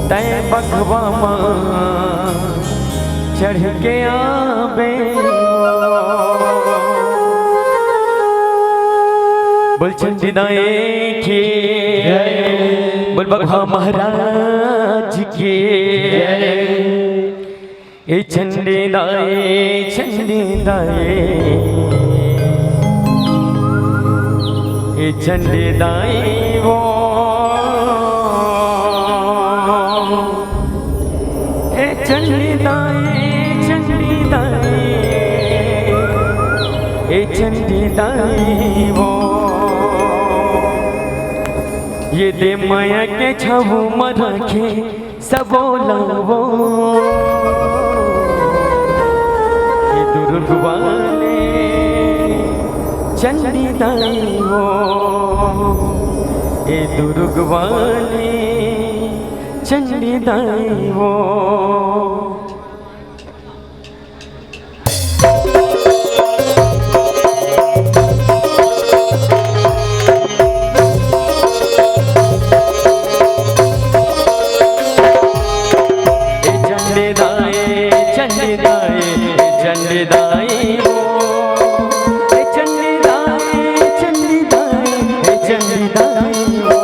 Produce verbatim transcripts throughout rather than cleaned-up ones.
तैं बघवा म चढ़ के आबे। बोल चंडी दाई की जय। बोल बघवा महाराज की जय। ए चंडी दाई, चंडी दाई, ए चंडी दाई वो, ए चंडी दाई, चंडी दाई, ए चंडी दाई वो। ये दे मया के छाहू म राखे सबो ला वो। ए दुर्ग वाले चंडी दाई वो, ए दुर्ग वाले चंडी दाई वो। ए चंडी दाई, चंडी दाई, ए चंडी दाई वो। ए चंडी दाई, चंडी दाई, ए चंडी दाई वो।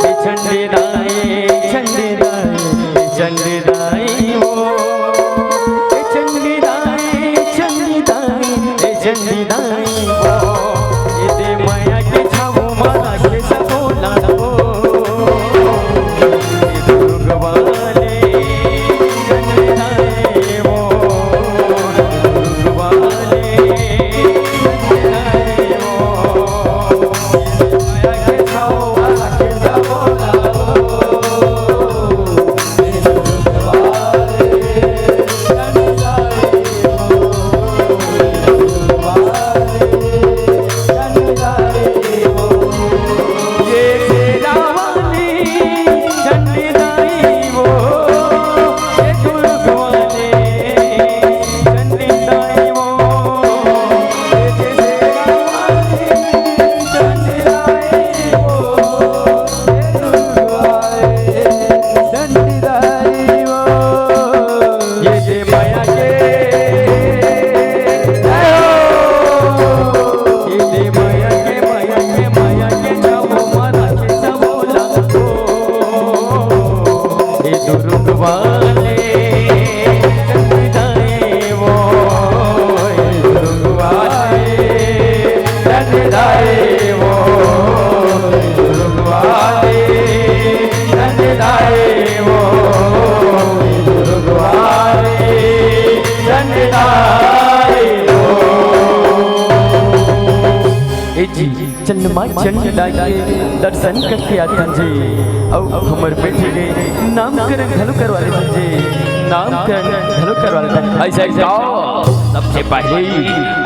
ए चंडी दाई, चंडी दाई, ए चंडी दाई वो। ए चंडी दाई, चंडी दाई, ए चंडी दाई वो। ए दे मया के छाहू म राखे सबो ला वो। ए दुर्ग वाले चंडी दाई वो, दुर्ग वाले चंडी दाई वो। ए जी, चंद्रमा चंड के दर्शन करके आथन जी, अउ हमर बेटी के नामकरण घलो करवा लेथन जी, नामकरण घलो करवा लेथन। ऐसा जाओ, सबसे पहले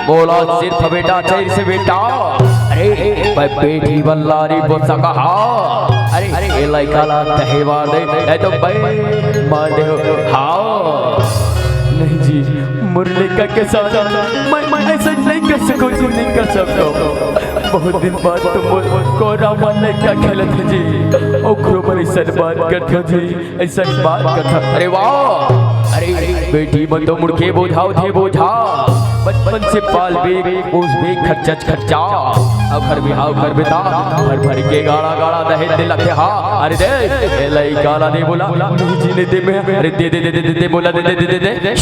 बोला सिर्फ बेटा, सिर से बेटा। अरे, मैं बेटी बल्लारी बोल सका हा। अरे, ए लइका ला दहेज मार दे, ए तो मैं मार दे हो। हाँ। नहीं जी, मोर लइका के साथ मैं, मैं ऐसा नहीं कर सकूं जी, नहीं कर सकूं। बहुत दिन बाद तो मोर कोरा मन लइका खेलत हे जी, ओकरो पर ऐसा बात करत हो जी। ऐसा बात कथा। अरे वाह! अरे बेटी मन तो मुड़के बोझा होथे बोझा। बचपन से पालबे, पोसबे, खर्चा खर्चा। अउ घर में, अउ घर में ता भर भर के गाड़ा गाड़ा दहेज दे लगथे हा। अरे दे, ए लइका ला दे बोला, नहीं जीने दे मैं। अरे दे दे दे दे दे दे बोला, दे दे दे दे दे।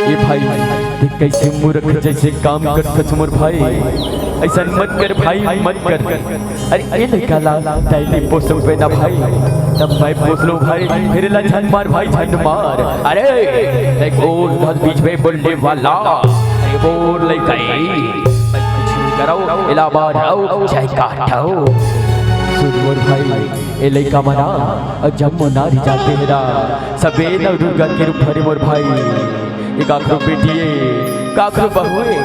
ये भाई, ते कैसे मूर्ख जैसे काम करथस मोर भाई, ऐसा मत कर भाई, मत कर। अरे ए लइका ला तैं नइ पोसबे ना भाई, तब मैं पोस लूं भाई, फिर ला झन मार भाई, झन मार। अरे एक और दस बीच में बोलने वाला, अरे बोल लइका ए, मैं कुछ नहीं करव, एला मारव, चाहे काटव। सुन मोर भाई, ए लइका मन ह, अउ जम्मो नारी जात हे ना, सबे नवदुर्गा के रूप हरे मोर भाई। ए काकरो बेटी ए, काकरो बहू ए,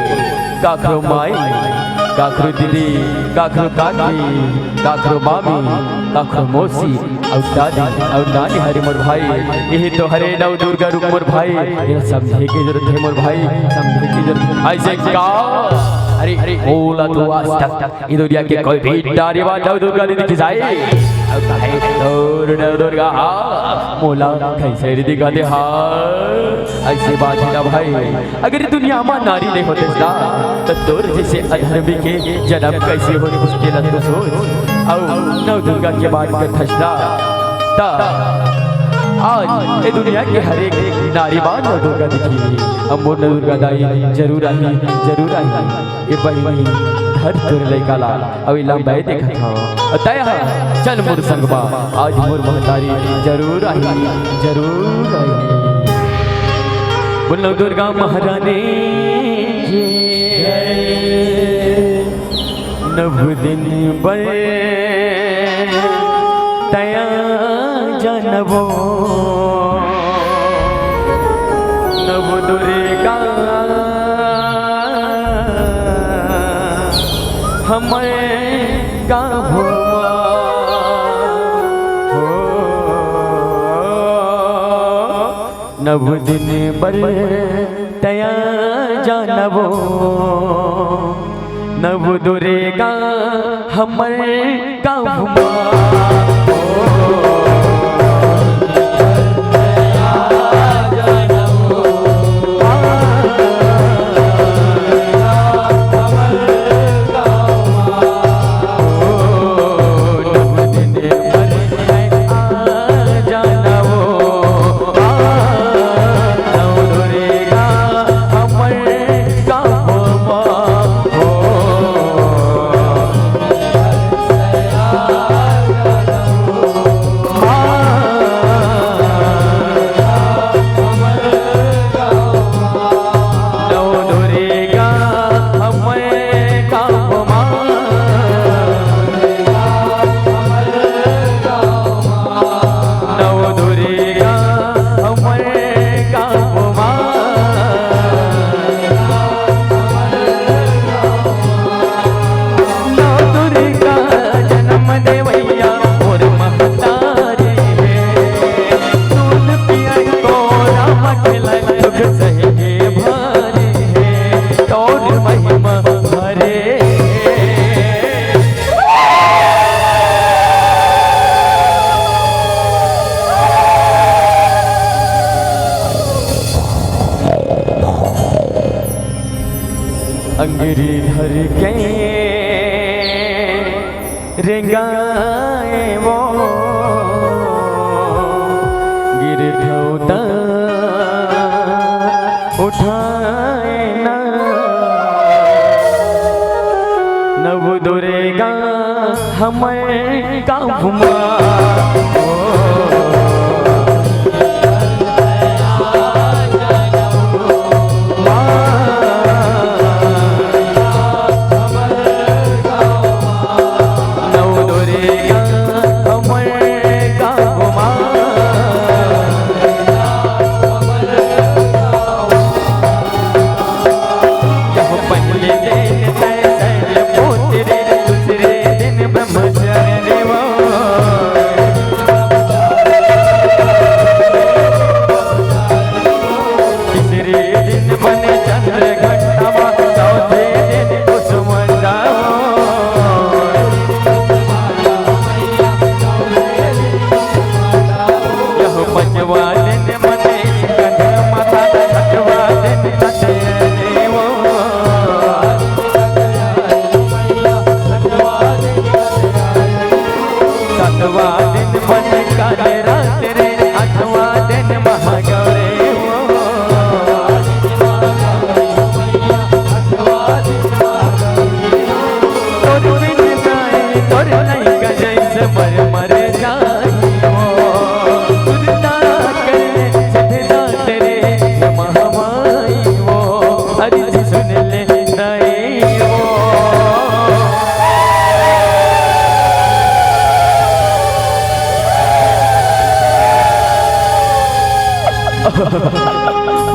काकरो माई। काखरो दीदी, काखरो काकी, काखरो मामी, काखरो मौसी, अउ दादी, अउ नानी हरे मोर भाई। इही तो हरे नव दुर्गा रूप मोर भाई। एला समझे के जरूरत हे मोर भाई, समझे के जरूरत हे। अइसे का? अरे, अरे, ओला तो आज तक ए दुनिया के कोई भी नारी बा नव दुर्गा नइ देखिस हे। अउ काहे तोर नव दुर्गा हा मोला कइसे नइ दिखत हे हा? अइसे बात हे ना भाई, अगर दुनिया म नारी नइ होतिस ना, त तोर जइसे अधर्मी के जनम कइसे होतिस तेला तो सोच। अउ नव दुर्गा के बात करथस ना, त आज ए दुनिया के हर एक नारी बा नव दुर्गा दिखही। अउ मोर नव दुर्गा दाई जरूर आही, जरूर आही। ए बहिनी, धर तोर लइका ला, अउ एला मैं देखत हंव। अउ तैं ह, चल मोर संग मा, आज मोर महतारी जरूर आही, जरूर आही। बोलो दुर्गा महारानी की जय। नव दिन बर तैं आ जा नव, नव दुर्गा हमर गाँव मा हो। नव दिन बर तैं आ जा नव, नव दुर्गा हमर गाँव मा। अंगरी धर के रेंगाए वो गिरथव त उठाए ना। नव दुर्गा हमर गाँव मा।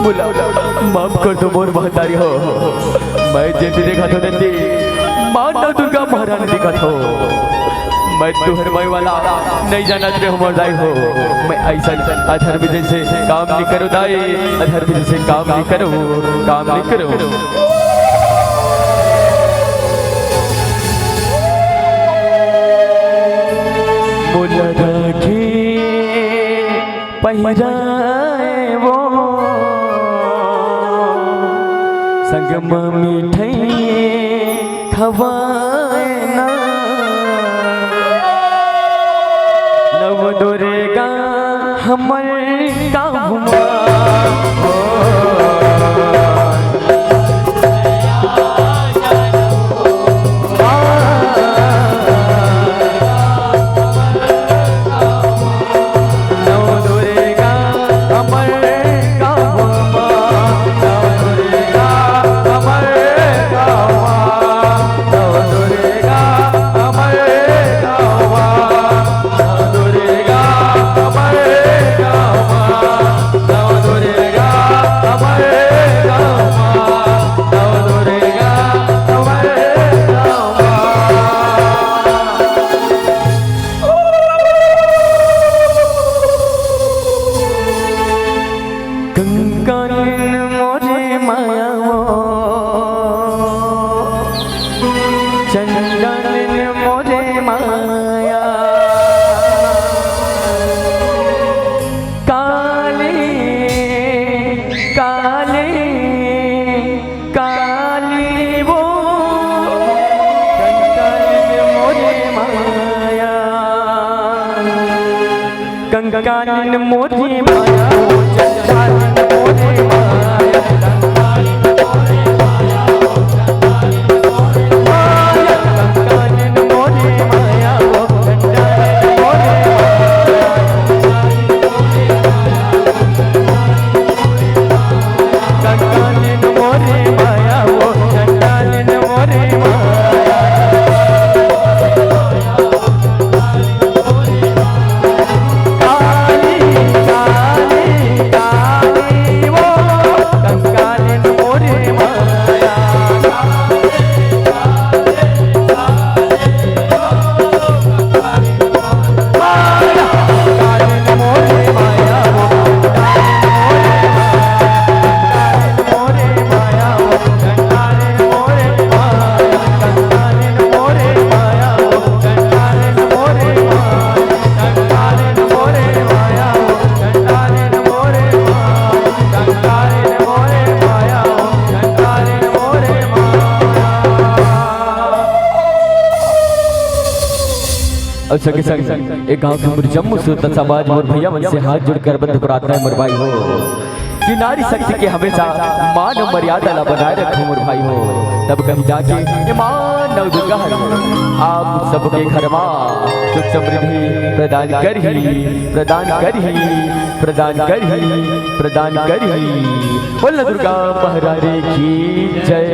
मोला माफ कर दो मोर महतारी हो। मैं जेती देखत हों तेती माँ नौ दुर्गा महारानी दिखत हो। मैं तुहर माई वाला नइ जानत रहेंव मोर दाई हो। मैं अइसन अधर्म जइसे काम नइ करों दाई, अधर्म जइसे काम नइ करों, काम नइ करों। मोला राखी पहिराए वो, संग म मिठाई खवाए ना। नव दुर्गा हमर गाँव म। कंकालिन मोरे माया वो, चंडालिन मोरे माया। काली, काली, काली वो, कंकालिन मोरे माया। कंकालिन मोरे माया वो, चंडालिन मोरे माया। कंकालिन मोरे माया वो, चंडालिन मोरे माया। कंकालिन मोरे माया वो, चंडालिन मोरे माया। काली, काली, काली वो, कंकालिन मोरे माया। अउ संगे संग ए गांव के मोर जम्मो सुरता समाज, मोर भैया मन से हाथ जोड़ के बंद प्रार्थना हे मोर भाई हो, कि नारी शक्ति के हमेशा मान अउ मर्यादा ला बनाए रखो मोर भाई हो, तब कहीं जाके ए माँ नव दुर्गा हर आप सबके घर मा सुख समृद्धि प्रदान करही, प्रदान करही, प्रदान करही, प्रदान करही। बोल दुर्गा महारानी की जय।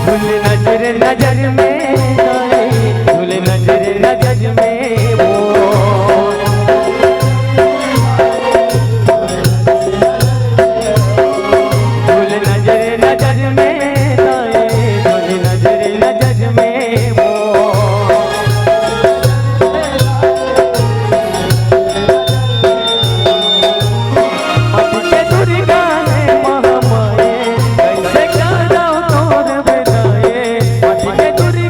धूल नजर नजर में आए, धूल नजर नजर में वो। धूल नजर नजर में आए, धूल नजर नजर में वो। मटिया दुर्गा हे महामाये, कइसे करव तोर बिदाई। मटिया दुर्गा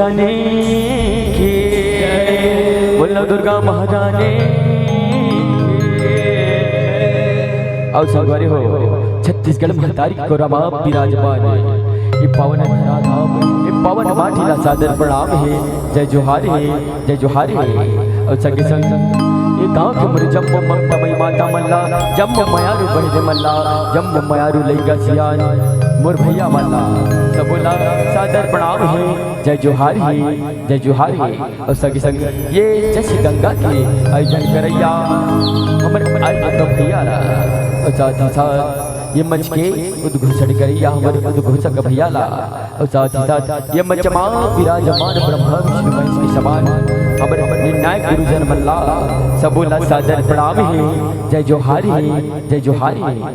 रानी की, बोलो दुर्गा महारानी की। अउ संगवारी हो, छत्तीसगढ़ महतारी के कोरा म विराजमान हे ये पावन धराधाम, ये पावन माटी ला सादर प्रणाम हे, जय जोहार हे, जय जोहार हे। अउ संगे संग ये गांव के मोर जम्मो ममता मई माता मन ला, जम्मो मयारू बहिनी मन ला, जम्मो मयारू लइका सियान, मोर भैया मन ला, सबो ला सादर प्रणाम हे, जय जोहार हे, जय जोहार हे। अउ संगे संग ये जस गंगा के आयोजन करइया हमर आयोजक भैया ला, अउ साथ ही साथ ये मंच के उद्घोषण करइया हमर उद्घोषक भैया ला, अउ साथ ही साथ ये मंच मा विराजमान ब्रह्मा विष्णु महेश के समान हमर निर्णायक गुरुजन मन ला, सबो ला सादर प्रणाम हे, जय जोहार हे, जय जोहार हे।